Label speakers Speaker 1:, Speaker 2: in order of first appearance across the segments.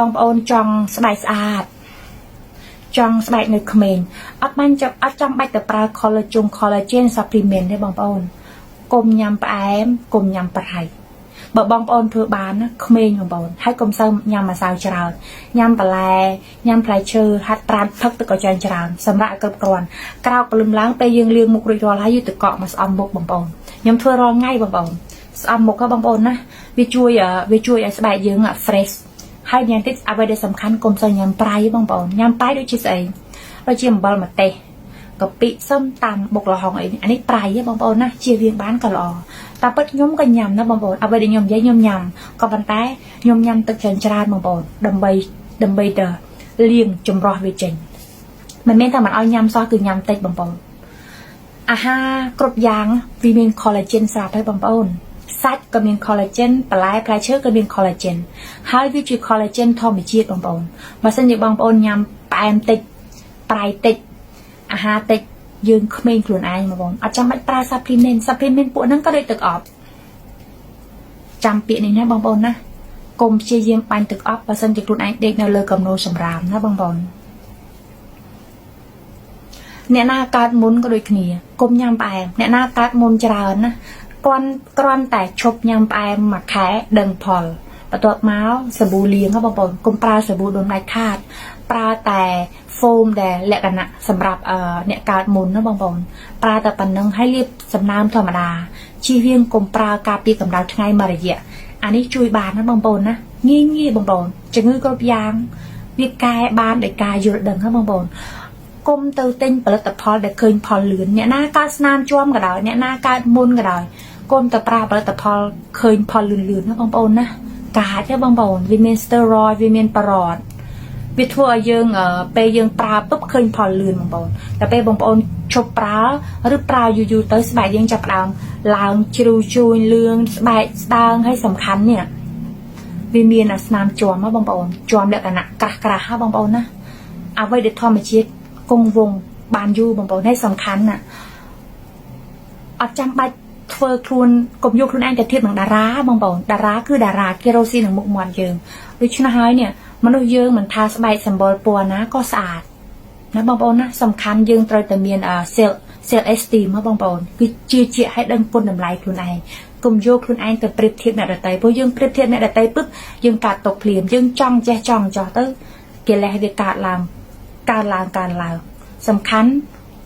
Speaker 1: បងប្អូនចង់ស្បែកស្អាតចង់ស្បែកនៅក្មេងអត់បានចាំអត់ចាំបាច់ទៅប្រើ collagen supplement ទេបងប្អូនកុំញ៉ាំផ្អែមកុំញ៉ាំប្រៃបើបងប្អូនធ្វើបានណាក្មេងបងប្អូនហើយកុំសូវញ៉ាំម្សៅច្រើនញ៉ាំបន្លែញ៉ាំផ្លែឈើហាត់ប្រាណផឹកទឹកក៏ច្រើនច្រើនសម្រាប់ឲ្យគ្រប់គ្រាន់ក្រោកព្រលឹមឡើងពេលយើងលាងមុខរួចរាល់ហើយយើងទៅកក់មកស្អំមុខបងប្អូនខ្ញុំធ្វើរាល់ថ្ងៃបងប្អូនស្អំមុខហ៎បងប្អូនណាវាជួយឲ្យស្បែកយើង fresh ហើយយ៉ាងទៀតអ្វីដែលសំខាន់កុំសូវញ៉ាំប្រៃបងប្អូនញ៉ាំប្រៃដូចជាស្អីដូចជាអំបិលម្ទេសកាពិសឹមតាំបុកល្ហុងអីអានេះប្រៃហ៎បងប្អូនណាជៀសវាងបានក៏ល្អតែពិតខ្ញុំក៏ញ៉ាំណាបងប្អូនអ្វីដែលខ្ញុំនិយាយខ្ញុំញ៉ាំក៏ប៉ុន្តែខ្ញុំញ៉ាំទឹកច្រើនច្រើនបងប្អូនដើម្បីដើម្បីទៅលាងចម្រោះវាចេញមិនមែនថាមិនឲ្យញ៉ាំសោះគឺញ៉ាំតិចបងប្អូនអាហារគ្រប់យ៉ាងវាមាន collagen ស្រាប់ហើយបងប្អូនសាច់ក៏មាន collagen បន្លែផ្លែឈើក៏មាន collagen ហើយវាជា collagen ធម្មជាតិបងប្អូនបើសិនជាបងប្អូនញ៉ាំផ្អែមតិចប្រៃតិចអាហារតិចយើងក្មេងខ្លួនឯងបងប្អូនអត់ចាំបាច់ប្រើ supplement supplement ពួកហ្នឹងក៏ដូចទឹកអប់ចាំពាក្យនេះណាបងប្អូនណាកុំព្យាយាមបាញ់ទឹកអប់បើសិនជាខ្លួនឯងដេកនៅលើកំណោសម្រាមណាបងប្អូនអ្នកណាកើតមុនក៏ដូចគ្នាកុំញ៉ាំផ្អែមអ្នកណាកើតមុនច្រើនណាគាត់គ្រាន់តែឈប់ញ៉ាំផ្អែមមួយខែដឹងផលបន្ទាប់មកសាប៊ូលាងហ៎បងប្អូនកុំប្រើសាប៊ូដុំដាច់ខាតប្រើតែ foam ដែលលក្ខណៈសម្រាប់អ្នកកើតមុនណាបងប្អូនប្រើតែប៉ុណ្្នឹងហើយលាបសំណើមធម្មតាជៀសវាងកុំប្រើការពារកម្ដៅថ្ងៃមួយរយៈអានេះជួយបានណាបងប្អូនណាងាយងាយបងប្អូនជំងឺគ្រប់យ៉ាងវាកែបានដោយការយល់ដឹងហ៎បងប្អូនកុំទៅទិញផលិតផលដែលឃើញផលលឿនអ្នកណាកើតស្នាមជាំក៏ដោយអ្នកណាកើតមុនក៏ដោយកុំទៅប្រើផលិតផលឃើញផលលឿនលឿនណាបងប្អូនណាកាចទេបងប្អូនវាមាន steroid វាមានប្រអត់វាធ្វើឲ្យយើងពេលយើងប្រើពុបឃើញផលលឿនបងប្អូនតែពេលបងប្អូនឈប់ប្រើឬប្រើយូរយូរទៅស្បែកយើងចាប់ផ្ដើមឡើងជ្រុះជួញលឿងស្បែកស្ដើងហើយសំខាន់នេះវាមានអាស្នាមជាំហ៎បងប្អូនជាំលក្ខណៈក្រាស់ក្រាស់ហ៎បងប្អូនណាអ្វីដែលធម្មជាតិគង់វង្សបានយូរបងប្អូនហើយសំខាន់ណាអត់ចាំបាច់ធ្វើខ្លួនកុំយកខ្លួនឯងទៅធៀបនឹងតារាបងប្អូនតារាគឺតារាគេរកស៊ីនឹងមុខមាត់យើងដូច្នេះហើយនេះមនុស្សយើងមិនថាស្បែកសម្បុរពណ៌ណាក៏ស្អាតណាបងប្អូនណាសំខាន់យើងត្រូវតែមាន self esteem ហ៎បងប្អូនគឺជឿជាក់ឲ្យដឹងគុណតម្លៃខ្លួនឯងកុំយកខ្លួនឯងទៅប្រៀបធៀបអ្នកដទៃព្រោះយើងប្រៀបធៀបអ្នកដទៃពឹបយើងកាត់ຕົកភ្លាមយើងចង់ចេះចង់ចោះទៅកិលេសវាកើតឡើងកើតឡើងកើតឡើងសំខាន់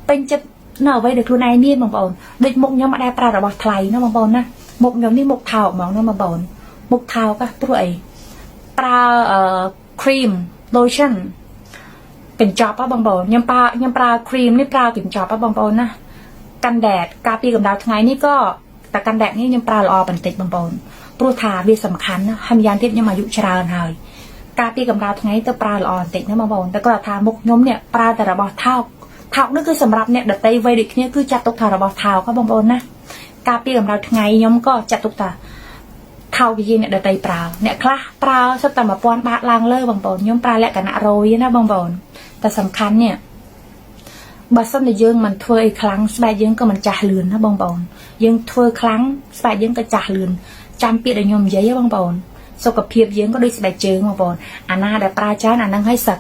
Speaker 1: ពេញចិត្តនៅអ្វីដែលខ្លួនឯងមានបងប្អូនដូចមុខខ្ញុំអត់ដែលប្រើរបស់ថ្លៃណាបងប្អូនណាមុខខ្ញុំនេះមុខថោកហ្មងណាបងប្អូនមុខថោកព្រោះអីប្រើអឺ cream lotion កញ្ចប់ហ៎បងប្អូនខ្ញុំប្រើ cream នេះប្រើកញ្ចប់ហ៎បងប្អូនណាកាន់ដែតការពីកម្ដៅថ្ងៃនេះក៏តែកាន់ដែតនេះខ្ញុំប្រើល្អបន្តិចបងប្អូនព្រោះថាវាសំខាន់ណាហើយម្យ៉ាងទៀតខ្ញុំអាយុច្រើនហើយការពីកម្ដៅថ្ងៃទៅប្រើល្អបន្តិចណាបងប្អូនតែគាត់ថាមុខខ្ញុំនេះប្រើតែរបស់ថោកថោកនេះគឺសម្រាប់អ្នកដតីវ័យដូចគ្នាគឺចាត់ទុកថារបស់ថោកហ៎បងប្អូនណាការពីកម្ដៅថ្ងៃខ្ញុំក៏ចាត់ទុកថាថោកជាអ្នកដតីប្រើអ្នកខ្លះប្រើសុទ្ធតែ1000បាតឡើងលើបងប្អូនខ្ញុំប្រើលក្ខណៈរយណាបងប្អូនតែសំខាន់នេះបើសិនជាយើងមិនធ្វើអីខ្លាំងស្បែកយើងក៏មិនចាស់លឿនណាបងប្អូនយើងធ្វើខ្លាំងស្បែកយើងក៏ចាស់លឿនចាំពាក្យដែលខ្ញុំនិយាយបងប្អូនសុខភាពយើងក៏ដូចស្បែកជើងបងប្អូនអាណាដែលប្រើច្រើនអាហ្នឹងឲ្យសឹក